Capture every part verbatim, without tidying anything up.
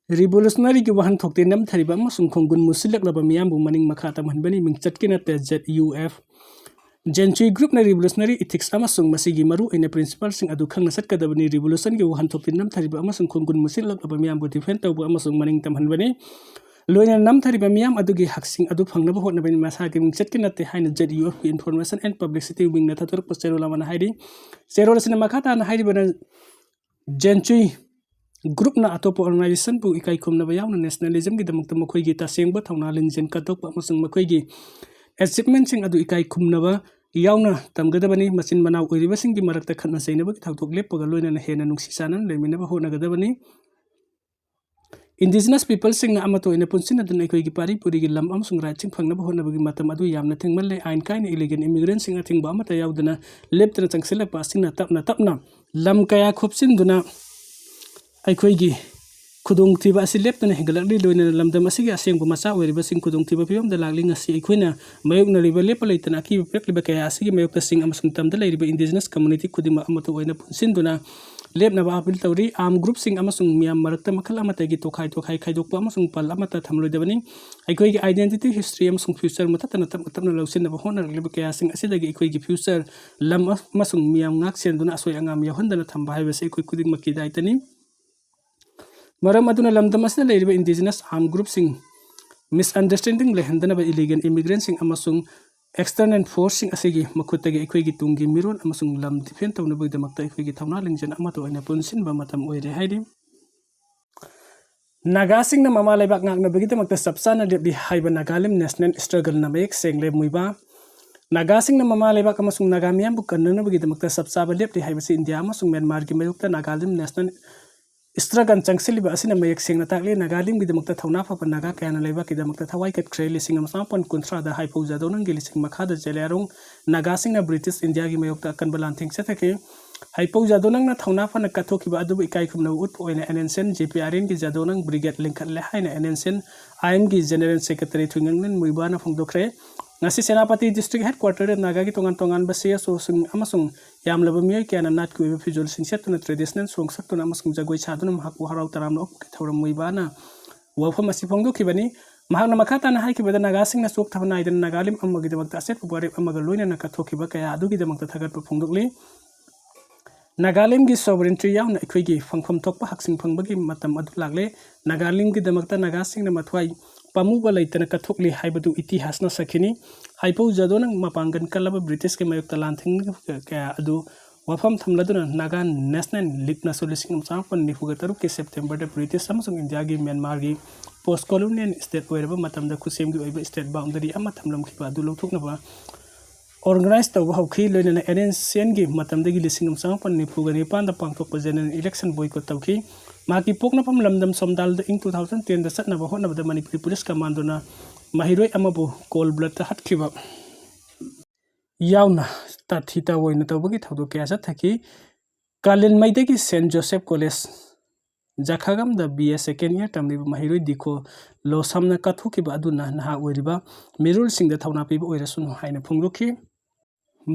Revolutionaryꯒꯤ ꯋꯥꯍꯟꯊꯣꯛꯇꯤ ꯅꯝꯊꯔꯤꯕ ꯑꯃꯁꯨꯡ ꯈꯣꯡꯒꯨꯟ ꯃꯨꯁꯤꯜꯂꯛꯂꯕ ꯃꯤꯌꯥꯝꯕꯨ ꯃꯅꯤꯡ ꯃꯈꯥ ꯇꯝꯍꯟꯕꯅꯤ, ꯃꯤꯡꯆꯠꯀꯤ ꯅꯠꯇꯦ꯫ Z U F꯫ Genchui groupꯅ revolutionary ethics ꯑꯃꯁꯨꯡ ꯃꯁꯤꯒꯤ ꯃꯔꯨꯑꯣꯏꯅ principleꯁꯤꯡ ꯑꯗꯨ ꯈꯪꯅ ꯆꯠꯀꯗꯕꯅꯤ꯫ Revolutionꯒꯤ ꯋꯥꯍꯟꯊꯣꯛꯇꯤ ꯅꯝꯊꯔꯤꯕ ꯑꯃꯁꯨꯡ ꯈꯣꯡꯒꯨꯟ ꯃꯨꯁꯤꯜꯂꯛꯂꯕ ꯃꯤꯌꯥꯝꯕꯨ defend ꯇꯧꯕ ꯑꯃꯁꯨꯡ ꯃꯅꯤꯡ ꯇꯝꯍꯟꯕꯅꯤ꯫ ꯂꯣꯏꯅꯅ ꯅꯝꯊꯔꯤꯕ ꯃꯤꯌꯥꯝ ꯑꯗꯨꯒꯤ ꯍꯛꯁꯤꯡ ꯑꯗꯨ ꯐꯪꯅꯕ ꯍꯣꯠꯅꯕꯅꯤ, ꯃꯁꯥꯒꯤ ꯃꯤꯡꯆꯠꯀꯤ ꯅꯠꯇꯦ ꯍꯥꯏꯅ Z U Fꯀꯤ Information and Publicity Wingꯅ ꯊꯥꯗꯣꯔꯛꯄ ꯆꯦꯔꯣꯜ ꯑꯃꯅ ꯍꯥꯏꯔꯤ꯫ ꯆꯦꯔꯣꯜ ꯑꯁꯤꯅ ꯃꯈꯥ ꯇꯥꯅ ꯍꯥꯏꯔꯤꯕꯅ, Genchui groupꯅ ꯑꯇꯣꯞꯄ organizationꯕꯨ ꯏꯀꯥꯏ ꯈꯨꯝꯅꯕ ꯌꯥꯎꯅ nationalismꯒꯤꯗꯃꯛꯇ ꯃꯈꯣꯏꯒꯤ ꯇꯁꯦꯡꯕ ꯊꯧꯅꯥ ꯂꯤꯡꯖꯦꯜ ꯀꯠꯊꯣꯛꯄ ꯑꯃꯁꯨꯡ ꯃꯈꯣꯏꯒꯤ achievementꯁꯤꯡ ꯑꯗꯨ ꯏꯀꯥꯏ ꯈꯨꯝꯅꯕ ꯌꯥꯎꯅ ꯇꯝꯒꯗꯕꯅꯤ꯫ ꯃꯆꯤꯟ ꯃꯅꯥꯎ ꯑꯣꯏꯔꯤꯕꯁꯤꯡꯒꯤ ꯃꯔꯛꯇ ꯈꯠꯅ ꯆꯩꯅꯕꯒꯤ ꯊꯧꯗꯣꯛ ꯂꯦꯞꯄꯒ ꯂꯣꯏꯅꯅ ꯍꯦꯟꯅ ꯅꯨꯡꯁꯤ ꯆꯥꯟꯅꯅ ꯂꯩꯃꯤꯟꯅꯕ ꯍꯣꯠꯅꯒꯗꯕꯅꯤ꯫ Indigenous peopleꯁꯤꯡꯅ ꯑꯃꯠꯇ ꯑꯣꯏꯅ ꯄꯨꯟꯁꯤꯟꯅꯗꯨꯅ ꯑꯩꯈꯣꯏꯒꯤ ꯄꯥꯔꯤ ꯄꯨꯔꯤꯒꯤ ꯂꯝ ꯑꯃꯁꯨꯡ rightꯁꯤꯡ ꯐꯪꯅꯕ ꯍꯣꯠꯅꯕꯒꯤ ꯃꯇꯝ ꯑꯗꯨ ꯌꯥꯝꯅ ꯊꯦꯡꯃꯜꯂꯦ꯫ ꯑꯥꯏꯟ ꯀꯥꯏꯅ illegal immigrantꯁꯤꯡ ꯑꯊꯤꯡꯕ ꯑꯃꯠꯇ ꯌꯥꯎꯗꯅ ꯂꯦꯞꯇꯅ ꯆꯪꯁꯤꯜꯂꯛꯄ ꯑꯁꯤꯅ ꯇꯞꯅ ꯇꯞꯅ ꯂꯝ ꯀꯌꯥ ꯈꯣꯞꯆꯤꯟꯗꯨꯅ ꯑꯩꯈꯣꯏꯒꯤ ꯈꯨꯗꯣꯡꯊꯤꯕ ꯑꯁꯤ ꯂꯦꯞꯇꯅ ꯍꯦꯟꯒꯠꯂꯛꯂꯤ꯫ ꯂꯣꯏꯅꯅ ꯂꯝꯗꯝ ꯑꯁꯤꯒꯤ ꯑꯁꯦꯡꯕ ꯃꯆꯥ ꯑꯣꯏꯔꯤꯕꯁꯤꯡ ꯈꯨꯗꯣꯡꯊꯤꯕ ꯐꯤꯕꯝꯗ ꯂꯥꯛꯂꯤ꯫ ꯉꯁꯤ ꯑꯩꯈꯣꯏꯅ ꯃꯥꯌꯣꯛꯅꯔꯤꯕ ꯂꯦꯞꯄ ꯂꯩꯇꯅ ꯑꯀꯤꯕ ꯄꯤꯔꯛꯂꯤꯕ ꯀꯌꯥ ꯑꯁꯤꯒꯤ ꯃꯥꯌꯣꯛꯇ ꯆꯤꯡ ꯑꯃꯁꯨꯡ ꯇꯝꯗ ꯂꯩꯔꯤꯕ indigenous community ꯈꯨꯗꯤꯡꯃꯛ ꯑꯃꯠꯇ ꯑꯣꯏꯅ ꯄꯨꯟꯁꯤꯟꯗꯨꯅ ꯂꯦꯞꯅꯕ appeal ꯇꯧꯔꯤ꯫ Armed groupꯁꯤꯡ ꯑꯃꯁꯨꯡ ꯃꯤꯌꯥꯝ ꯃꯔꯛꯇ ꯃꯈꯜ ꯑꯃꯠꯇꯒꯤ ꯇꯣꯈꯥꯏ ꯇꯣꯈꯥꯏ ꯈꯥꯏꯗꯣꯛꯄ ꯑꯃꯁꯨꯡ ꯄꯜ ꯑꯃꯠꯇ ꯊꯝꯂꯣꯏꯗꯕꯅꯤ꯫ ꯑꯩꯈꯣꯏꯒꯤ identity, history ꯑꯃꯁꯨꯡ future ꯃꯨꯊꯠꯇꯅ ꯇꯞꯅ ꯇꯞꯅ ꯂꯧꯁꯤꯟꯅꯕ ꯍꯣꯠꯅꯔꯛꯂꯤꯕ ꯀꯌꯥꯁꯤꯡ ꯑꯁꯤꯗꯒꯤ ꯑꯩꯈꯣꯏꯒꯤ future, ꯂꯝ ꯑꯃꯁꯨꯡ ꯃꯤꯌꯥꯝ ꯉꯥꯛ ꯁꯦꯟꯗꯨꯅ ꯑꯁꯣꯏ ꯑꯉꯥꯝ ꯌꯥꯎꯍꯟꯗꯅ ꯊꯝꯕ ꯍꯥꯏꯕꯁꯤ ꯑꯩꯈꯣꯏ ꯈꯨꯗꯤꯡꯃꯛꯀꯤ ꯗꯥꯏꯇꯅꯤ꯫ ꯃꯔꯝ ꯑꯗꯨꯅ ꯂꯝꯗꯝ ꯑꯁꯤꯗ ꯂꯩꯔꯤꯕ indigenous armed groupꯁꯤꯡ misunderstanding ꯂꯩꯍꯟꯗꯅꯕ illegal immigrantꯁꯤꯡ ꯑꯃꯁꯨꯡ external forceꯁꯤꯡ ꯑꯁꯤꯒꯤ ꯃꯈꯨꯠꯇꯒꯤ ꯑꯩꯈꯣꯏꯒꯤ ꯇꯨꯡꯒꯤ ꯃꯤꯔꯣꯜ ꯑꯃꯁꯨꯡ ꯂꯝ defend ꯇꯧꯅꯕꯒꯤꯗꯃꯛꯇ ꯑꯩꯈꯣꯏꯒꯤ ꯊꯧꯅꯥ ꯂꯤꯡꯖꯦꯜ ꯑꯃꯠꯇ ꯑꯣꯏꯅ ꯄꯨꯟꯁꯤꯟꯕ ꯃꯇꯝ ꯑꯣꯏꯔꯦ ꯍꯥꯏꯔꯤ꯫ ꯅꯥꯒꯥꯁꯤꯡꯅ ꯃꯃꯥ ꯂꯩꯕꯥꯛ ꯉꯥꯛꯅꯕꯒꯤꯗꯃꯛꯇ ꯆꯞ ꯆꯥꯅ ꯂꯦꯞꯂꯤ ꯍꯥꯏꯕ ꯅꯥꯒꯥꯂꯦꯟ National Struggleꯅ ꯃꯌꯦꯛ ꯁꯦꯡꯂꯦ꯫ ꯃꯨꯏꯕꯥ, ꯅꯥꯒꯥꯁꯤꯡꯅ ꯃꯃꯥ ꯂꯩꯕꯥꯛ ꯑꯃꯁꯨꯡ ꯅꯥꯒꯥ ꯃꯤꯌꯥꯝꯕꯨ ꯀꯟꯅꯅꯕꯒꯤꯗꯃꯛꯇ ꯆꯞ ꯆꯥꯕ ꯂꯦꯞꯂꯤ ꯍꯥꯏꯕꯁꯤ ꯏꯟꯗꯤꯌꯥ ꯑꯃꯁꯨꯡ ꯃ꯭ꯌꯥꯟꯃꯥꯔꯒꯤ ꯃꯥꯌꯣꯛꯇ ꯅꯥꯒꯥꯂꯦꯟ National Struggle ꯆꯪꯁꯤꯜꯂꯤꯕ ꯑꯁꯤꯅ ꯃꯌꯦꯛ ꯁꯦꯡꯅ ꯇꯥꯛꯂꯤ꯫ ꯅꯥꯒꯥꯂꯦꯟꯒꯤꯗꯃꯛꯇ ꯊꯧꯅꯥ ꯐꯕ ꯅꯥꯒꯥ ꯀꯌꯥꯅ ꯂꯩꯕꯥꯛꯀꯤꯗꯃꯛꯇ ꯊꯋꯥꯏ ꯀꯠꯈ꯭ꯔꯦ꯫ ꯂꯤꯁꯤꯡ ꯑꯃ ꯆꯃꯥꯄꯟ ꯀꯨꯟꯊ꯭ꯔꯥꯗ ꯍꯥꯏꯐꯧ ꯖꯥꯗꯣꯅꯪꯒꯤ ꯂꯤꯆꯤꯡ ꯃꯈꯥꯗ ꯖꯦꯂꯤꯌꯥꯡꯔꯣꯡ ꯅꯥꯒꯥꯁꯤꯡꯅ ꯕ꯭ꯔꯤꯇꯤꯁ ꯏꯟꯗꯤꯌꯥꯒꯤ ꯃꯥꯌꯣꯛꯇ ꯑꯀꯟꯕ ꯂꯥꯟꯊꯦꯡ ꯆꯠꯊꯈꯤ꯫ ꯍꯩꯄꯧ ꯖꯥꯗꯣꯅꯪꯅ ꯊꯧꯅꯥ ꯐꯅ ꯀꯠꯊꯣꯛꯈꯤꯕ ꯑꯗꯨꯕꯨ ꯏꯀꯥꯏ ꯈꯨꯝꯅꯕ ꯎꯠꯄ ꯑꯣꯏꯅ NSCN-GPRNꯒꯤ ꯖꯥꯗꯣꯅꯪ Brigade ꯂꯤꯡꯈꯠꯂꯦ ꯍꯥꯏꯅ NSCN-IMꯒꯤ General Secretary ꯊꯣꯏꯉꯪꯂꯦꯟ ꯃꯨꯏꯕꯥꯅ ꯐꯣꯡꯗꯣꯛꯈ꯭ꯔꯦ꯫ ꯉꯁꯤ ꯁꯦꯅꯥꯄꯇꯤ district headquarterꯗ ꯅꯥꯒꯥꯒꯤ ꯇꯣꯉꯥꯟ ꯇꯣꯉꯥꯟꯕ CSOꯁꯤꯡ ꯑꯃꯁꯨꯡ ꯌꯥꯝꯂꯕ ꯃꯤꯑꯣꯏ ꯀꯌꯥꯅ ꯅꯥꯠꯀꯤ ꯑꯣꯏꯕ ꯐꯤꯖꯣꯜꯁꯤꯡ ꯁꯦꯠꯇꯨꯅ traditional ꯁꯣꯡ ꯁꯛꯇꯨꯅ ꯑꯃꯁꯨꯡ ꯖꯒꯣꯏ ꯁꯥꯗꯨꯅ ꯃꯍꯥꯛꯄꯨ ꯍꯔꯥꯎ ꯇꯔꯥꯝꯅ ꯑꯣꯛꯄꯒꯤ ꯊꯧꯔꯝ ꯑꯣꯏꯕꯅ ꯋꯥꯐꯝ ꯑꯁꯤ ꯐꯣꯡꯗꯣꯛꯈꯤꯕꯅꯤ꯫ ꯃꯍꯥꯛꯅ ꯃꯈꯥ ꯇꯥꯅ ꯍꯥꯏꯈꯤꯕꯗ ꯅꯥꯒꯥꯁꯤꯡꯅ ꯆꯣꯛꯊꯕ ꯅꯥꯏꯗꯅ ꯅꯥꯒꯥꯂꯤꯝ ꯑꯃꯒꯤꯗꯃꯛꯇ ꯑꯆꯦꯠꯄ ꯋꯥꯔꯦꯞ ꯑꯃꯒ ꯂꯣꯏꯅꯅ ꯀꯠꯊꯣꯛꯈꯤꯕ ꯀꯌꯥ ꯑꯗꯨꯒꯤꯗꯃꯛꯇ ꯊꯥꯒꯠꯄ ꯐꯣꯡꯗꯣꯛꯂꯤ꯫ ꯅꯥꯒꯥꯂꯦꯟꯒꯤ sovereignty ꯌꯥꯎꯅ ꯑꯩꯈꯣꯏꯒꯤ ꯐꯪꯐꯝ ꯊꯣꯛꯄ ꯍꯛꯁꯤꯡ ꯐꯪꯕꯒꯤ ꯃꯇꯝ ꯑꯗꯨ ꯂꯥꯛꯂꯦ꯫ ꯅꯥꯒꯥꯂꯦꯟꯒꯤꯗꯃꯛꯇ ꯅꯥꯒꯥꯁꯤꯡꯅ ꯃꯊ꯭ꯋꯥꯏ ꯄꯥꯝꯃꯨꯕ ꯂꯩꯇꯅ ꯀꯠꯊꯣꯛꯂꯤ ꯍꯥꯏꯕꯗꯨ ꯏꯇꯤꯍꯥꯁꯅ ꯁꯛꯈꯤꯅꯤ꯫ ꯍꯥꯏꯄꯧ ꯖꯥꯗꯣꯅ ꯃꯄꯥꯡꯒꯜ ꯀꯜꯂꯕ ꯕ꯭ꯔꯤꯇꯤꯁꯀꯤ ꯃꯥꯌꯣꯛꯇ ꯂꯥꯟꯊꯦꯡꯅꯈꯤꯕ ꯀꯌꯥ ꯑꯗꯨ ꯋꯥꯐꯝ ꯊꯝꯂꯗꯨꯅ ꯅꯥꯒꯥ National Leagueꯅꯁꯨ ꯂꯤꯁꯤꯡ ꯑꯃ ꯆꯥꯃꯥꯄꯟ ꯅꯤꯐꯨꯒ ꯇꯔꯨꯛꯀꯤ Septemberꯗ ꯕ꯭ꯔꯤꯇꯤꯁ ꯑꯃꯁꯨꯡ ꯏꯟꯗꯤꯌꯥꯒꯤ ꯃ꯭ꯌꯥꯟꯃꯥꯔꯒꯤ post colonial state ꯑꯣꯏꯔꯕ ꯃꯇꯝꯗ ꯈꯨꯠꯁꯦꯝꯒꯤ ꯑꯣꯏꯕ state boundary ꯑꯃ ꯊꯝꯂꯝꯈꯤꯕ ꯑꯗꯨ ꯂꯧꯊꯣꯛꯅꯕ organize ꯇꯧꯕ ꯍꯧꯈꯤ꯫ ꯂꯣꯏꯅꯅ ꯑꯦꯟ ꯑꯦꯟ ꯁꯤ ꯑꯦꯟꯒꯤ ꯃꯇꯝꯗꯒꯤ ꯂꯤꯁꯤꯡ ꯑꯃ ꯆꯥꯃꯥꯄꯟ ꯅꯤꯐꯨꯒ ꯅꯤꯄꯥꯟꯗ ꯄꯥꯡꯊꯣꯛꯄ general election boycott ꯇꯧꯈꯤ꯫ ꯃꯍꯥꯛꯀꯤ ꯄꯣꯛꯅꯐꯝ ꯂꯝꯗꯝ ꯁꯣꯝꯗꯥꯜꯗ ꯏꯪ two thousand tenꯗ ꯆꯠꯅꯕ ꯍꯣꯠꯅꯕꯗ ꯃꯅꯤꯄꯨꯔꯤ police commandꯣꯅ ꯃꯍꯩꯔꯣꯏ ꯑꯃꯕꯨ cold bloodꯇ ꯍꯥꯠꯈꯤꯕ ꯌꯥꯎꯅ ꯇꯥꯊꯤ ꯇꯥꯑꯣꯏꯅ ꯇꯧꯕꯒꯤ ꯊꯧꯗꯣꯛ ꯀꯌꯥ ꯆꯠꯊꯈꯤ꯫ ꯀꯥꯂꯦꯟꯃꯩꯗꯒꯤ Saint Joseph College ꯖꯈꯥꯒꯝꯗ B A second year ꯇꯝꯂꯤꯕ ꯃꯍꯩꯔꯣꯏ ꯗꯤꯈꯣ ꯂꯣꯁꯝꯅ ꯀꯠꯊꯣꯛꯈꯤꯕ ꯑꯗꯨꯅ ꯅꯍꯥ ꯑꯣꯏꯔꯤꯕ ꯃꯤꯔꯣꯜꯁꯤꯡꯗ ꯊꯧꯅꯥ ꯄꯤꯕ ꯑꯣꯏꯔꯁꯅꯨ ꯍꯥꯏꯅ ꯐꯣꯡꯗꯣꯛꯈꯤ꯫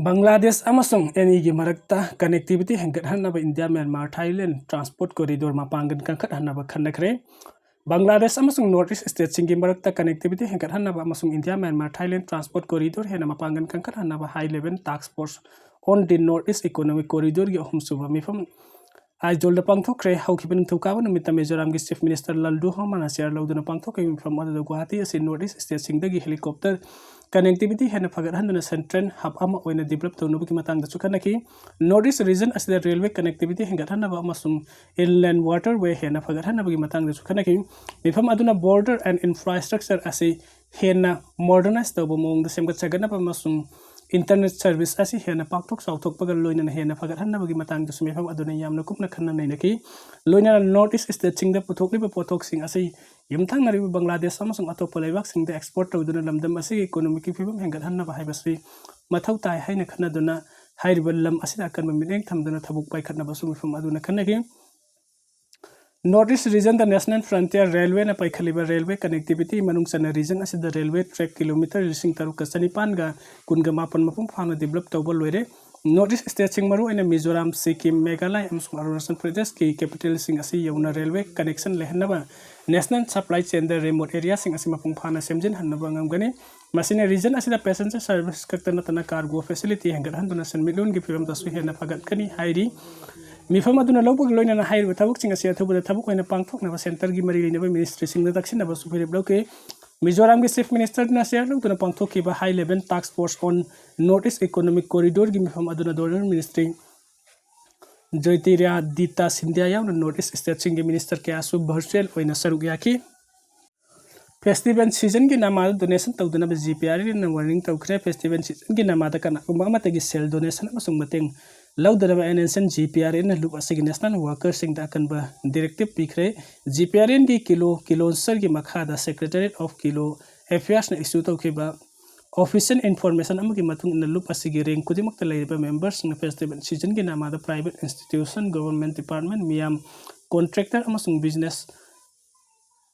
ꯕꯪꯒ꯭ꯂꯥꯗꯦꯁ ꯑꯃꯁꯨꯡ ꯑꯦꯟ ꯏꯒꯤ ꯃꯔꯛꯇ connectivity ꯍꯦꯟꯒꯠꯍꯟꯅꯕ India Myanmar Thailand transport corridor ꯃꯄꯥꯡꯒꯜ ꯀꯟꯈꯠꯍꯟꯅꯕ ꯈꯟꯅꯈ꯭ꯔꯦ꯫ ꯕꯪꯒ꯭ꯂꯥꯗꯦꯁ ꯑꯃꯁꯨꯡ North East stateꯁꯤꯡꯒꯤ ꯃꯔꯛꯇ connectivity ꯍꯦꯟꯒꯠꯍꯟꯅꯕ ꯑꯃꯁꯨꯡ India Myanmar Thailand transport corridor ꯍꯦꯟꯅ ꯃꯄꯥꯡꯒꯜ ꯀꯟꯈꯠꯍꯟꯅꯕ high level task force on the North East economic corridorꯒꯤ ꯑꯍꯨꯝꯁꯨꯕ ꯃꯤꯐꯝ ꯑꯥꯏꯖꯣꯜꯗ ꯄꯥꯡꯊꯣꯛꯈ꯭ꯔꯦ꯫ ꯍꯧꯈꯤꯕ ꯅꯤꯡꯊꯧꯀꯥꯕ ꯅꯨꯃꯤꯠꯇ ꯃꯤꯖꯣꯔꯥꯝꯒꯤ Chief Minister ꯂꯜꯗꯨ ꯍꯣꯃꯥꯅ chair ꯂꯧꯗꯨꯅ ꯄꯥꯡꯊꯣꯛꯈꯤꯕ ꯃꯤꯐꯝ ꯑꯗꯨꯗ ꯒꯨꯋꯥꯍꯥꯇꯤ ꯑꯁꯤ North East stateꯁꯤꯡꯗꯒꯤ helicopter connectivity ꯍꯦꯟꯅ ꯐꯒꯠꯍꯟꯗꯨꯅ central hub ꯑꯃ ꯑꯣꯏꯅ develop ꯇꯧꯅꯕꯒꯤ ꯃꯇꯥꯡꯗꯁꯨ ꯈꯟꯅꯈꯤ꯫ North East region ꯑꯁꯤꯗ railway connectivity ꯍꯦꯟꯒꯠꯍꯟꯅꯕ ꯑꯃꯁꯨꯡ inland waterway ꯍꯦꯟꯅ ꯐꯒꯠꯍꯟꯅꯕꯒꯤ ꯃꯇꯥꯡꯗꯁꯨ ꯈꯟꯅꯈꯤ꯫ ꯃꯤꯐꯝ ꯑꯗꯨꯅ border and infrastructure ꯑꯁꯤ ꯍꯦꯟꯅ modernize ꯇꯧꯕ ꯃꯑꯣꯡꯗ ꯁꯦꯝꯒꯠ ꯁꯥꯒꯠꯅꯕ ꯑꯃꯁꯨꯡ internet service ꯑꯁꯤ ꯍꯦꯟꯅ ꯄꯥꯛꯊꯣꯛ ꯆꯥꯎꯊꯣꯛꯄꯒ ꯂꯣꯏꯅꯅ ꯍꯦꯟꯅ ꯐꯒꯠꯍꯟꯅꯕꯒꯤ ꯃꯇꯥꯡꯗꯁꯨ ꯃꯤꯐꯝ ꯑꯗꯨꯅ ꯌꯥꯝꯅ ꯀꯨꯞꯅ ꯈꯟꯅ ꯅꯩꯅꯈꯤ꯫ ꯂꯣꯏꯅꯅ North East stateꯁꯤꯡꯗ ꯄꯨꯊꯣꯛꯂꯤꯕ ꯄꯣꯠꯊꯣꯛꯁꯤꯡ ꯑꯁꯤ ꯌꯨꯝꯊꯪꯅꯔꯤꯕ ꯕꯪꯒ꯭ꯂꯥꯗꯦꯁ ꯑꯃꯁꯨꯡ ꯑꯇꯣꯞꯄ ꯂꯩꯕꯥꯛꯁꯤꯡꯗ export ꯇꯧꯗꯨꯅ ꯂꯝꯗꯝ ꯑꯁꯤꯒꯤ economicꯀꯤ ꯐꯤꯕꯝ ꯍꯦꯟꯒꯠꯍꯟꯅꯕ ꯍꯥꯏꯕꯁꯤ ꯃꯊꯧ ꯇꯥꯏ ꯍꯥꯏꯅ ꯈꯟꯅꯗꯨꯅ ꯍꯥꯏꯔꯤꯕ ꯂꯝ ꯑꯁꯤꯗ ꯑꯀꯟꯕ ꯃꯤꯠꯌꯦꯡ ꯊꯝꯗꯨꯅ ꯊꯕꯛ ꯄꯥꯏꯈꯠꯅꯕꯁꯨ ꯃꯤꯐꯝ ꯑꯗꯨꯅ ꯈꯟꯅꯈꯤ꯫ North East Region ꯗ National Frontier Railway ꯅ ꯄꯥꯏꯈꯠꯂꯤꯕ railway connectivity ꯃꯅꯨꯡ ꯆꯟꯅ region ꯑꯁꯤꯗ railway track kilometer ꯂꯤꯁꯤꯡ ꯇꯔꯨꯛꯀ ꯆꯅꯤꯄꯥꯟꯒ ꯀꯨꯟꯒ ꯃꯥꯄꯟ ꯃꯄꯨꯡ ꯐꯥꯅ develop ꯇꯧꯕ ꯂꯣꯏꯔꯦ꯫ North East state ꯁꯤꯡ ꯃꯔꯨꯑꯣꯏꯅ ꯃꯤꯖꯣꯔꯥꯝ, ꯁꯤꯛꯀꯤꯝ, ꯃꯦꯘꯥꯂꯌ ꯑꯃꯁꯨꯡ ꯑꯔꯨꯅꯥꯆꯜ ꯄ꯭ꯔꯗꯦꯁꯀꯤ capital ꯁꯤꯡ ꯑꯁꯤ ꯌꯧꯅ railway connection ꯂꯩꯍꯟꯅꯕ national supply chain ꯗ remote area ꯁꯤꯡ ꯑꯁꯤ ꯃꯄꯨꯡ ꯐꯥꯅ ꯁꯦꯝꯖꯤꯟꯍꯟꯅꯕ ꯉꯝꯒꯅꯤ꯫ ꯃꯁꯤꯅ region ꯑꯁꯤꯗ passenger service ꯈꯛꯇ ꯅꯠꯇꯅ cargo facility ꯍꯦꯟꯒꯠꯍꯟꯗꯨꯅ ꯁꯦꯟꯃꯤꯠꯂꯣꯟꯒꯤ ꯐꯤꯕꯝꯗꯁꯨ ꯍꯦꯟꯅ ꯐꯒꯠꯀꯅꯤ ꯍꯥꯏꯔꯤ꯫ ꯃꯤꯐꯝ ꯑꯗꯨꯅ ꯂꯧꯕꯒ ꯂꯣꯏꯅꯅ ꯍꯥꯏꯔꯤꯕ ꯊꯕꯛꯁꯤꯡ ꯑꯁꯤ ꯑꯊꯨꯕꯗ ꯊꯕꯛ ꯑꯣꯏꯅ ꯄꯥꯡꯊꯣꯛꯅꯕ centre ꯒꯤ ꯃꯔꯤ ꯂꯩꯅꯕ ministry ꯁꯤꯡꯗ ꯇꯛꯁꯤꯟꯅꯕꯁꯨ ꯋꯥꯔꯦꯞ ꯂꯧꯈꯤ꯫ ꯃꯤꯖꯣꯔꯥꯝꯒꯤ Chief Minister ꯗꯨꯅ ꯆꯦꯌꯔ ꯂꯧꯗꯨꯅ ꯄꯥꯡꯊꯣꯛꯈꯤꯕ High Level Task Force on North East Economic Corridor ꯒꯤ ꯃꯤꯐꯝ ꯑꯗꯨꯅ Donor Minister ꯖ꯭ꯌꯣꯇꯤꯔꯥꯗꯤꯇ꯭ꯌ ꯁꯤꯟꯙ꯭ꯌꯥ ꯌꯥꯎꯅ North East state ꯁꯤꯡꯒꯤ minister ꯀꯌꯥꯁꯨ virtual ꯑꯣꯏꯅ ꯁꯔꯨꯛ ꯌꯥꯈꯤ꯫ Festival season ꯒꯤ ꯅꯃꯥꯗ donation ꯇꯧꯗꯅꯕ GPRN ꯅ warning ꯇꯧꯈ꯭ꯔꯦ꯫ Festival season ꯒꯤ ꯅꯃꯥꯗ ꯀꯅꯥꯒꯨꯝꯕ ꯑꯃꯠꯇꯒꯤ ꯁꯦꯜ donation ꯑꯃꯁꯨꯡ ꯃꯇꯦꯡ ꯂꯧꯗꯅꯕ NSCN GPRN ꯅ ꯂꯨꯞ ꯑꯁꯤꯒꯤ national worker ꯁꯤꯡꯗ ꯑꯀꯟꯕ directive ꯄꯤꯈ꯭ꯔꯦ꯫ GPRN ꯒꯤ ꯀꯤꯂꯣ ꯀꯤꯂꯣꯟꯁꯔꯒꯤ ꯃꯈꯥꯗ Secretariat of Kilo Affairs ꯅ issue ꯇꯧꯈꯤꯕ official information ꯑꯃꯒꯤ ꯃꯇꯨꯡ ꯏꯟꯅ ꯂꯨꯞ ꯑꯁꯤꯒꯤ rank ꯈꯨꯗꯤꯡꯃꯛꯇ ꯂꯩꯔꯤꯕ member ꯁꯤꯡꯅ festival season ꯒꯤ ꯅꯃꯥꯗ private institution, government department, ꯃꯤꯌꯥꯝ, contractor ꯑꯃꯁꯨꯡ business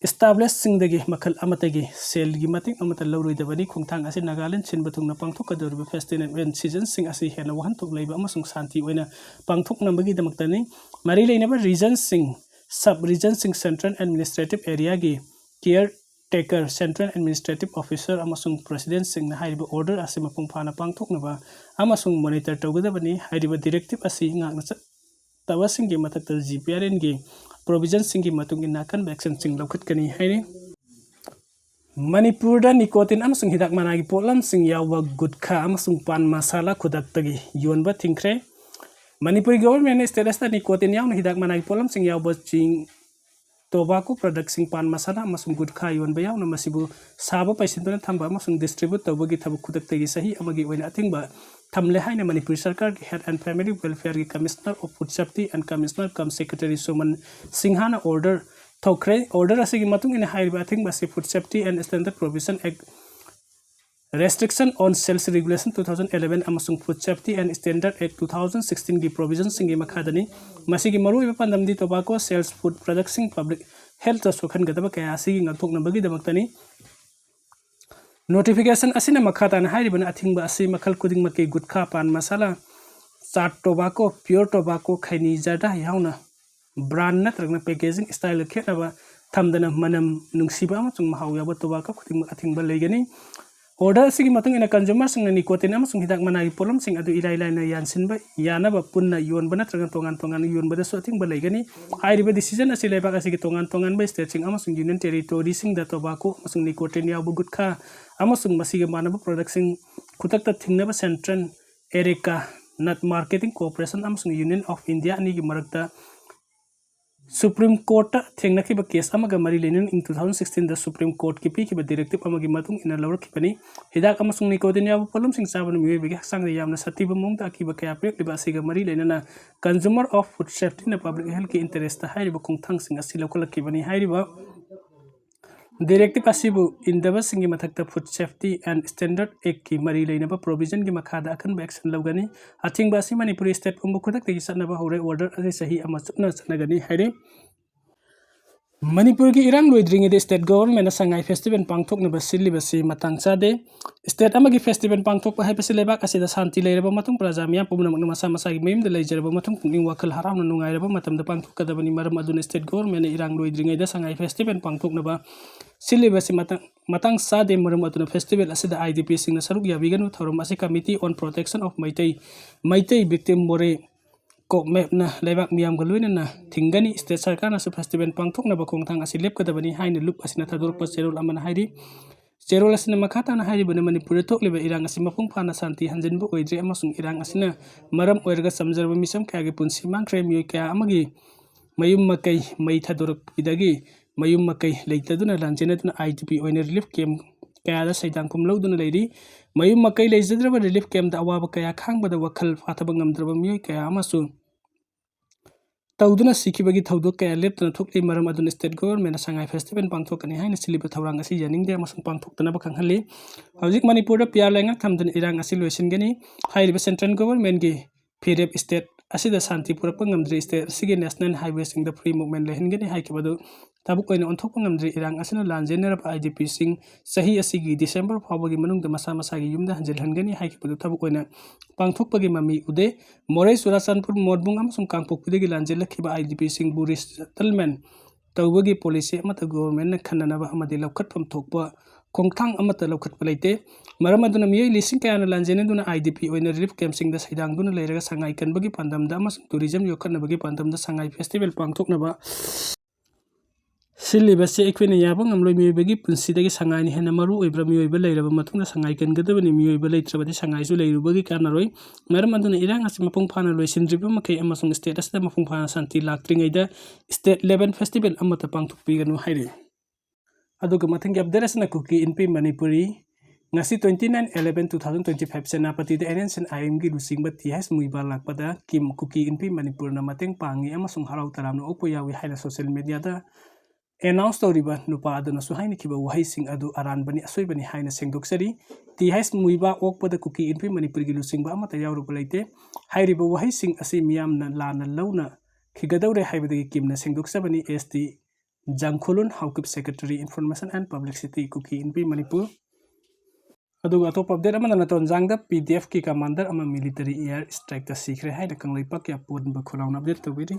establish ꯁꯤꯡꯗꯒꯤ ꯃꯈꯜ ꯑꯃꯠꯇꯒꯤ ꯁꯦꯜꯒꯤ ꯃꯇꯦꯡ ꯑꯃꯠꯇ ꯂꯧꯔꯣꯏꯗꯕꯅꯤ꯫ ꯈꯣꯡꯊꯥꯡ ꯑꯁꯤ ꯅꯥꯒꯥꯂꯦꯟ ꯁꯤꯟꯕ ꯊꯨꯡꯅ ꯄꯥꯡꯊꯣꯛꯀꯗꯧꯔꯤꯕ festival season ꯁꯤꯡ ꯑꯁꯤ ꯍꯦꯟꯅ ꯋꯥꯍꯟꯊꯣꯛ ꯂꯩꯕ ꯑꯃꯁꯨꯡ ꯁꯥꯟꯇꯤ ꯑꯣꯏꯅ ꯄꯥꯡꯊꯣꯛꯅꯕꯒꯤꯗꯃꯛꯇꯅꯤ꯫ ꯃꯔꯤ ꯂꯩꯅꯕ region ꯁꯤꯡ, sub region ꯁꯤꯡ, Central Administrative Area ꯒꯤ caretaker, Central Administrative Officer ꯑꯃꯁꯨꯡ President ꯁꯤꯡꯅ ꯍꯥꯏꯔꯤꯕ order ꯑꯁꯤ ꯃꯄꯨꯡ ꯐꯥꯅ ꯄꯥꯡꯊꯣꯛꯅꯕ ꯑꯃꯁꯨꯡ monitor ꯇꯧꯒꯗꯕꯅꯤ꯫ ꯍꯥꯏꯔꯤꯕ directive ꯑꯁꯤ ꯉꯥꯛꯅ ꯆꯠꯇꯕꯁꯤꯡꯒꯤ ꯃꯊꯛꯇ GPRN ꯒꯤ provision ꯁꯤꯡꯒꯤ ꯃꯇꯨꯡ ꯏꯟꯅ ꯑꯀꯟꯕ action ꯁꯤꯡ ꯂꯧꯈꯠꯀꯅꯤ ꯍꯥꯏꯔꯤ꯫ ꯃꯅꯤꯄꯨꯔꯗ nicotine ꯑꯃꯁꯨꯡ ꯍꯤꯗꯥꯛ ꯃꯅꯥꯒꯤ ꯄꯣꯠꯂꯝꯁꯤꯡ ꯌꯥꯎꯕ ꯒꯨꯠꯈꯥ ꯑꯃꯁꯨꯡ ꯄꯥꯟ ꯃꯁꯥꯂꯥ ꯈꯨꯗꯛꯇꯒꯤ ꯌꯣꯟꯕ ꯊꯤꯡꯈ꯭ꯔꯦ꯫ ꯃꯅꯤꯄꯨꯔꯒꯤ government ꯅ state ꯑꯁꯤꯗ nicotine ꯌꯥꯎꯅ ꯍꯤꯗꯥꯛ ꯃꯅꯥꯒꯤ ꯄꯣꯠꯂꯝꯁꯤꯡ ꯌꯥꯎꯕ chewing tobacco product ꯁꯤꯡ, ꯄꯥꯟ ꯃꯁꯥꯂꯥ ꯑꯃꯁꯨꯡ ꯒꯨꯠꯈꯥ ꯌꯣꯟꯕ ꯌꯥꯎꯅ ꯃꯁꯤꯕꯨ ꯁꯥꯕ ꯄꯩꯁꯤꯟꯗꯨꯅ ꯊꯝꯕ ꯑꯃꯁꯨꯡ distribute ꯇꯧꯕꯒꯤ ꯊꯕꯛ ꯈꯨꯗꯛꯇꯒꯤ ꯆꯍꯤ ꯑꯃꯒꯤ ꯑꯣꯏꯅ ꯑꯊꯤꯡꯕ ꯊꯝꯂꯦ ꯍꯥꯏꯅ ꯃꯅꯤꯄꯨꯔ ꯁꯔꯀꯥꯔꯒꯤ Health and Family Welfare ꯒꯤ Commissioner of Food Safety and Commissioner cum Secretary ꯁꯨꯃꯟ ꯁꯤꯡꯍꯥꯅ order ꯊꯣꯛꯈ꯭ꯔꯦ꯫ Order ꯑꯁꯤꯒꯤ ꯃꯇꯨꯡ ꯏꯟꯅ ꯍꯥꯏꯔꯤꯕ ꯑꯊꯤꯡꯕ ꯑꯁꯤ Food Safety and Standard Provision Act Restriction on Sales Regulation two thousand eleven ꯑꯃꯁꯨꯡ Food Safety and Standard Act two thousand sixteen ꯒꯤ provision ꯁꯤꯡꯒꯤ ꯃꯈꯥꯗꯅꯤ꯫ ꯃꯁꯤꯒꯤ ꯃꯔꯨꯑꯣꯏꯕ ꯄꯥꯟꯗꯝꯗꯤ tobacco sales, food product ꯁꯤꯡ public health ꯇ ꯁꯣꯛꯍꯟꯒꯗꯕ ꯀꯌꯥ ꯑꯁꯤꯒꯤ ꯉꯥꯛꯊꯣꯛꯅꯕꯒꯤꯗꯃꯛꯇꯅꯤ꯫ Notification ꯑꯁꯤꯅ ꯃꯈꯥ ꯇꯥꯅ ꯍꯥꯏꯔꯤꯕꯅ ꯑꯊꯤꯡꯕ ꯑꯁꯤ ꯃꯈꯜ ꯈꯨꯗꯤꯡꯃꯛꯀꯤ ꯒꯨꯠꯈꯥ, ꯄꯥꯟ ꯃꯁꯥꯂꯥ, ꯆꯥꯠ tobacco, pure tobacco, ꯈꯩꯅꯤ, ꯖꯔꯗꯥ ꯌꯥꯎꯅ brand ꯅꯠꯇ꯭ꯔꯒꯅ packaging style ꯈꯦꯠꯅꯕ ꯊꯝꯗꯅ ꯃꯅꯝ ꯅꯨꯡꯁꯤꯕ ꯑꯃꯁꯨꯡ ꯃꯍꯥꯎ ꯌꯥꯎꯕ tobacco ꯈꯨꯗꯤꯡꯃꯛ ꯑꯊꯤꯡꯕ ꯂꯩꯒꯅꯤ꯫ Order ꯑꯁꯤꯒꯤ ꯃꯇꯨꯡ ꯏꯟꯅ consumer ꯁꯤꯡꯅ nicotine ꯑꯃꯁꯨꯡ ꯍꯤꯗꯥꯛ ꯃꯅꯥꯒꯤ ꯄꯣꯠꯂꯝꯁꯤꯡ ꯑꯗꯨ ꯏꯔꯥꯏ ꯂꯥꯏꯅ ꯌꯥꯟꯁꯤꯟꯕ ꯌꯥꯅꯕ ꯄꯨꯟꯅ ꯌꯣꯟꯕ ꯅꯠꯇ꯭ꯔꯒ ꯇꯣꯉꯥꯟ ꯇꯣꯉꯥꯟꯅ ꯌꯣꯟꯕꯗꯁꯨ ꯑꯊꯤꯡꯕ ꯂꯩꯒꯅꯤ꯫ ꯍꯥꯏꯔꯤꯕ decision ꯑꯁꯤ ꯂꯩꯕꯥꯛ ꯑꯁꯤꯒꯤ ꯇꯣꯉꯥꯟ ꯇꯣꯉꯥꯟꯕ state ꯁꯤꯡ ꯑꯃꯁꯨꯡ union territory ꯁꯤꯡꯗ tobacco ꯑꯃꯁꯨꯡ nicotine ꯌꯥꯎꯕ ꯒꯨꯠꯈꯥ ꯑꯃꯁꯨꯡ ꯃꯁꯤꯒ ꯃꯥꯟꯅꯕ product ꯁꯤꯡ ꯈꯨꯗꯛꯇ ꯊꯤꯡꯅꯕ Central Ereka Nut Marketing Corporation ꯑꯃꯁꯨꯡ Union of India ꯑꯅꯤꯒꯤ ꯃꯔꯛꯇ Supreme Court ꯇ ꯊꯦꯡꯅꯈꯤꯕ case ꯑꯃꯒ ꯃꯔꯤ ꯂꯩꯅꯅ ꯏꯪ two thousand sixteen ꯗ Supreme Court ꯀꯤ ꯄꯤꯈꯤꯕ directive ꯑꯃꯒꯤ ꯃꯇꯨꯡ ꯏꯟꯅ ꯂꯧꯔꯛꯈꯤꯕꯅꯤ꯫ ꯍꯤꯗꯥꯛ ꯑꯃꯁꯨꯡ nicotine ꯌꯥꯎꯕ ꯄꯣꯠꯂꯝꯁꯤꯡ ꯆꯥꯕꯅ ꯃꯤꯑꯣꯏꯕꯒꯤ ꯍꯛꯆꯥꯡꯗ ꯌꯥꯝꯅ ꯁꯥꯊꯤꯕ ꯃꯑꯣꯡꯗ ꯑꯀꯤꯕ ꯀꯌꯥ ꯄꯤꯔꯛꯂꯤꯕ ꯑꯁꯤꯒ ꯃꯔꯤ ꯂꯩꯅꯅ Consumer of Food Safety ꯅ public health ꯀꯤ interest ꯇ ꯍꯥꯏꯔꯤꯕ ꯈꯣꯡꯊꯥꯡꯁꯤꯡ ꯑꯁꯤ ꯂꯧꯈꯠꯂꯛꯈꯤꯕꯅꯤ꯫ ꯍꯥꯏꯔꯤꯕ directive ꯑꯁꯤꯕꯨ ꯏꯟꯗꯕꯁꯤꯡꯒꯤ ꯃꯊꯛꯇ Food Safety and Standard Act ꯀꯤ ꯃꯔꯤ ꯂꯩꯅꯕ provision ꯒꯤ ꯃꯈꯥꯗ ꯑꯀꯟꯕ action ꯂꯧꯒꯅꯤ꯫ ꯑꯊꯤꯡꯕ ꯑꯁꯤ ꯃꯅꯤꯄꯨꯔꯤ state ꯄꯨꯝꯕ ꯈꯨꯗꯛꯇꯒꯤ ꯆꯠꯅꯕ ꯍꯧꯔꯦ꯫ Order ꯑꯁꯤ ꯆꯍꯤ ꯑꯃ ꯆꯨꯞꯅ ꯆꯠꯅꯒꯅꯤ ꯍꯥꯏꯔꯤ꯫ ꯃꯅꯤꯄꯨꯔꯒꯤ ꯏꯔꯥꯡ ꯂꯣꯏꯗ꯭ꯔꯤꯉꯩꯗ state government ꯅ ꯁꯉꯥꯏ festival ꯄꯥꯡꯊꯣꯛꯅꯕ ꯁꯤꯜꯂꯤꯕꯁꯤ ꯃꯇꯥꯡ ꯆꯥꯗꯦ꯫ State ꯑꯃꯒꯤ festival ꯄꯥꯡꯊꯣꯛꯄ ꯍꯥꯏꯕꯁꯤ ꯂꯩꯕꯥꯛ ꯑꯁꯤꯗ ꯁꯥꯟꯇꯤ ꯂꯩꯔꯕ ꯃꯇꯨꯡ, ꯄ꯭ꯔꯖꯥ ꯃꯤꯌꯥꯝ ꯄꯨꯝꯅꯃꯛꯅ ꯃꯁꯥ ꯃꯁꯥꯒꯤ ꯃꯌꯨꯝꯗ ꯂꯩꯖꯔꯕ ꯃꯇꯨꯡ, ꯄꯨꯛꯅꯤꯡ ꯋꯥꯈꯜ ꯍꯔꯥꯎꯅ ꯅꯨꯡꯉꯥꯏꯔꯕ ꯃꯇꯝꯗ ꯄꯥꯡꯊꯣꯛꯀꯗꯕꯅꯤ꯫ ꯃꯔꯝ ꯑꯗꯨꯅ state government ꯅ ꯏꯔꯥꯡ ꯂꯣꯏꯗ꯭ꯔꯤꯉꯩꯗ ꯁꯉꯥꯏ festival ꯄꯥꯡꯊꯣꯛꯅꯕ ꯁꯤꯜꯂꯤꯕꯁꯤ ꯃꯇꯥꯡ, ꯃꯇꯥꯡ ꯆꯥꯗꯦ꯫ ꯃꯔꯝ ꯑꯗꯨꯅ festival ꯑꯁꯤꯗ I D P ꯁꯤꯡꯅ ꯁꯔꯨꯛ ꯌꯥꯕꯤꯒꯅꯨ꯫ ꯊꯧꯔꯝ ꯑꯁꯤ Committee on Protection of Meitei, Meitei victim ꯃꯣꯔꯦ ꯀꯣꯛꯃꯦꯞꯅ ꯂꯩꯕꯥꯛ ꯃꯤꯌꯥꯝꯒ ꯂꯣꯏꯅꯅ ꯊꯤꯡꯒꯅꯤ꯫ State ꯁꯔꯀꯥꯔꯅꯁꯨ festival ꯄꯥꯡꯊꯣꯛꯅꯕ ꯈꯣꯡꯊꯥꯡ ꯑꯁꯤ ꯂꯦꯞꯀꯗꯕꯅꯤ ꯍꯥꯏꯅ ꯂꯨꯞ ꯑꯁꯤꯅ ꯊꯥꯗꯣꯔꯛꯄ ꯆꯦꯔꯣꯜ ꯑꯃꯅ ꯍꯥꯏꯔꯤ꯫ ꯆꯦꯔꯣꯜ ꯑꯁꯤꯅ ꯃꯈꯥ ꯇꯥꯅ ꯍꯥꯏꯔꯤꯕꯅ, ꯃꯅꯤꯄꯨꯔꯗ ꯊꯣꯛꯂꯤꯕ ꯏꯔꯥꯡ ꯑꯁꯤ ꯃꯄꯨꯡ ꯐꯥꯅ ꯁꯥꯟꯇꯤ ꯍꯟꯖꯤꯟꯕ ꯑꯣꯏꯗ꯭ꯔꯤ ꯑꯃꯁꯨꯡ ꯏꯔꯥꯡ ꯑꯁꯤꯅ ꯃꯔꯝ ꯑꯣꯏꯔꯒ ꯆꯝꯖꯔꯕ ꯃꯤꯆꯝ ꯀꯌꯥꯒꯤ ꯄꯨꯟꯁꯤ ꯃꯥꯡꯈ꯭ꯔꯦ꯫ ꯃꯤꯑꯣꯏ ꯀꯌꯥ ꯑꯃꯒꯤ ꯃꯌꯨꯝ ꯃꯀꯩ ꯃꯩ ꯊꯥꯗꯣꯔꯛꯄꯗꯒꯤ ꯃꯌꯨꯝ ꯃꯀꯩ ꯂꯩꯇꯗꯨꯅ ꯂꯥꯟꯖꯦꯟꯅꯗꯨꯅ I D P ꯑꯣꯏꯅ relief camp ꯀꯌꯥꯗ ꯁꯩꯗꯥꯡ ꯈꯨꯝ ꯂꯧꯗꯨꯅ ꯂꯩꯔꯤ꯫ ꯃꯌꯨꯝ ꯃꯀꯩ ꯂꯩꯖꯗ꯭ꯔꯕ relief camp ꯇ ꯑꯋꯥꯕ ꯀꯌꯥ ꯈꯥꯡꯕꯗ ꯋꯥꯈꯜ ꯐꯥꯊꯕ ꯉꯝꯗ꯭ꯔꯕ ꯃꯤꯑꯣꯏ ꯀꯌꯥ ꯑꯃꯁꯨ ꯇꯧꯗꯨꯅ ꯁꯤꯈꯤꯕꯒꯤ ꯊꯧꯗꯣꯛ ꯀꯌꯥ ꯂꯦꯞꯇꯅ ꯊꯣꯛꯂꯤ꯫ ꯃꯔꯝ ꯑꯗꯨꯅ state governmentꯅ ꯁꯉꯥꯏ festival ꯄꯥꯡꯊꯣꯛꯀꯅꯤ ꯍꯥꯏꯅ ꯁꯤꯜꯂꯤꯕ ꯊꯧꯔꯥꯡ ꯑꯁꯤ ꯌꯥꯅꯤꯡꯗꯦ ꯑꯃꯁꯨꯡ ꯄꯥꯡꯊꯣꯛꯇꯅꯕ ꯈꯪꯍꯜꯂꯤ꯫ ꯍꯧꯖꯤꯛ ꯃꯅꯤꯄꯨꯔꯗ ꯄꯤꯌꯥꯔ ꯂꯩꯉꯥꯛ ꯊꯝꯗꯨꯅ ꯏꯔꯥꯡ ꯑꯁꯤ ꯂꯣꯏꯁꯤꯟꯒꯅꯤ꯫ ꯍꯥꯏꯔꯤꯕ central governmentꯀꯤ ꯐꯤꯔꯦꯞ state ꯑꯁꯤꯗ ꯁꯥꯟꯇꯤ ꯄꯨꯔꯛꯄ ꯉꯝꯗ꯭ꯔꯤ, state ꯑꯁꯤꯒꯤ national highwayꯁꯤꯡꯗ free movement ꯂꯩꯍꯟꯒꯅꯤ ꯍꯥꯏꯈꯤꯕ ꯑꯗꯨ ꯊꯕꯛ ꯑꯣꯏꯅ ꯑꯣꯟꯊꯣꯛꯄ ꯉꯝꯗ꯭ꯔꯤ꯫ ꯏꯔꯥꯡ ꯑꯁꯤꯅ ꯂꯥꯟꯖꯦꯟꯅꯔꯕ IDPꯁꯤꯡ ꯆꯍꯤ ꯑꯁꯤꯒꯤ December ꯐꯥꯎꯕꯒꯤ ꯃꯅꯨꯡꯗ ꯃꯁꯥ ꯃꯁꯥꯒꯤ ꯌꯨꯝꯗ ꯍꯟꯖꯤꯜꯍꯟꯒꯅꯤ ꯍꯥꯏꯈꯤꯕꯗꯨ ꯊꯕꯛ ꯑꯣꯏꯅ ꯄꯥꯡꯊꯣꯛꯄꯒꯤ ꯃꯃꯤ ꯎꯗꯦ꯫ ꯃꯣꯔꯦ, ꯆꯨꯔꯥꯆꯥꯟꯄꯨꯔ, ꯃꯣꯠꯕꯨꯡ ꯑꯃꯁꯨꯡ ꯀꯥꯡꯄꯣꯛꯄꯤꯗꯒꯤ ꯂꯥꯟꯖꯦꯜꯂꯛꯈꯤꯕ IDPꯁꯤꯡꯕꯨ resettlement ꯇꯧꯕꯒꯤ policy ꯑꯃꯠꯇ governmentꯅ ꯈꯟꯅꯅꯕ ꯑꯃꯗꯤ ꯂꯧꯈꯠꯐꯝ ꯊꯣꯛꯄ ꯈꯣꯡꯊꯥꯡ ꯑꯃꯠꯇ ꯂꯧꯈꯠꯄ ꯂꯩꯇꯦ꯫ ꯃꯔꯝ ꯑꯗꯨꯅ ꯃꯤꯑꯣꯏ ꯂꯤꯁꯤꯡ ꯀꯌꯥꯅ ꯂꯥꯟꯖꯦꯟꯅꯗꯨꯅ IDP ꯑꯣꯏꯅ relief campꯁꯤꯡꯗ ꯁꯩꯗꯥꯡꯗꯨꯅ ꯂꯩꯔꯒ ꯁꯉꯥꯏ ꯀꯟꯕꯒꯤ ꯄꯥꯟꯗꯝꯗ ꯑꯃꯁꯨꯡ tourism ꯌꯣꯛꯈꯠꯅꯕꯒꯤ ꯄꯥꯟꯗꯝꯗ ꯁꯉꯥꯏ festival ꯄꯥꯡꯊꯣꯛꯅꯕ ꯁꯤꯜꯂꯤꯕꯁꯤ ꯑꯩꯈꯣꯏꯅ ꯌꯥꯕ ꯉꯝꯂꯣꯏ꯫ ꯃꯤꯑꯣꯏꯕꯒꯤ ꯄꯨꯟꯁꯤꯗꯒꯤ ꯁꯉꯥꯏꯅ ꯍꯦꯟꯅ ꯃꯔꯨ ꯑꯣꯏꯕ꯭ꯔꯥ? ꯃꯤꯑꯣꯏꯕ ꯂꯩꯔꯕ ꯃꯇꯨꯡꯗ ꯁꯉꯥꯏ ꯀꯟꯒꯗꯕꯅꯤ꯫ ꯃꯤꯑꯣꯏꯕ ꯂꯩꯇ꯭ꯔꯕꯗꯤ ꯁꯉꯥꯏꯁꯨ ꯂꯩꯔꯨꯕꯒꯤ ꯀꯥꯟꯅꯔꯣꯏ꯫ ꯃꯔꯝ ꯑꯗꯨꯅ ꯏꯔꯥꯡ ꯑꯁꯤ ꯃꯄꯨꯡ ꯐꯥꯅ ꯂꯣꯏꯁꯤꯟꯗ꯭ꯔꯤꯕ ꯃꯈꯩ ꯑꯃꯁꯨꯡ state ꯑꯁꯤꯗ ꯃꯄꯨꯡ ꯐꯥꯅ ꯁꯥꯟꯇꯤ ꯂꯥꯛꯇ꯭ꯔꯤꯉꯩꯗ state level festival ꯑꯃꯠꯇ ꯄꯥꯡꯊꯣꯛꯄꯤꯒꯅꯨ ꯍꯥꯏꯔꯤ꯫ ꯑꯗꯨꯒ ꯃꯊꯪꯒꯤ update ꯑꯁꯤꯅ ꯀꯨꯀꯤ ꯏꯟꯄꯤ ꯃꯅꯤꯄꯨꯔꯤ꯫ ꯉꯁꯤ twenty nine eleven two thousand twenty five ꯁꯦꯅꯥꯄꯇꯤꯗ NSCN-IMꯒꯤ ꯂꯨꯆꯤꯡꯕ ꯇꯤ ꯑꯩꯆ ꯃꯨꯏꯕꯥ ꯂꯥꯛꯄꯗ ꯀꯤꯝ ꯀꯨꯀꯤ ꯏꯟꯄꯤ ꯃꯅꯤꯄꯨꯔꯅ ꯃꯇꯦꯡ ꯄꯥꯡꯉꯤ ꯑꯃꯁꯨꯡ ꯍꯔꯥꯎ ꯇꯔꯥꯝꯅ ꯑꯣꯛꯄ ꯌꯥꯎꯏ ꯍꯥꯏꯅ social mediaꯗ announce ꯇꯧꯔꯤꯕ ꯅꯨꯄꯥ ꯑꯗꯨꯅꯁꯨ ꯍꯥꯏꯅꯈꯤꯕ ꯋꯥꯍꯩꯁꯤꯡ ꯑꯗꯨ ꯑꯔꯥꯟꯕꯅꯤ, ꯑꯁꯣꯏꯕꯅꯤ ꯍꯥꯏꯅ ꯁꯦꯡꯗꯣꯛꯆꯔꯤ꯫ ꯇꯤ ꯑꯩꯆ ꯃꯨꯏꯕꯥ ꯑꯣꯛꯄꯗ ꯀꯨꯀꯤ ꯏꯟꯄꯤ ꯃꯅꯤꯄꯨꯔꯒꯤ ꯂꯨꯆꯤꯡꯕ ꯑꯃꯠꯇ ꯌꯥꯎꯔꯨꯕ ꯂꯩꯇꯦ꯫ ꯍꯥꯏꯔꯤꯕ ꯋꯥꯍꯩꯁꯤꯡ ꯑꯁꯤ ꯃꯤꯌꯥꯝꯅ ꯂꯥꯟꯅ ꯂꯧꯅꯈꯤꯒꯗꯧꯔꯦ ꯍꯥꯏꯕꯗꯒꯤ ꯀꯤꯝꯅ ꯁꯦꯡꯗꯣꯛꯆꯕꯅꯤ꯫ S T Jangkhulun, Haokip, Secretary Information and Publicity, Kuki Inpi Manipur. ꯑꯗꯨꯒ ꯑꯇꯣꯞꯄ update ꯑꯃꯅ ꯅꯇꯣꯟꯖꯥꯡꯗ ꯄꯤ ꯗꯤ ꯑꯦꯐꯀꯤ commander ꯑꯃ military air strikeꯇ ꯁꯤꯈ꯭ꯔꯦ ꯍꯥꯏꯅ ꯀꯪꯂꯩꯄꯥꯛꯀꯤ ꯑꯄꯨꯟꯕ ꯈꯣꯜꯂꯥꯎꯅ update ꯇꯧꯕꯤꯔꯤ꯫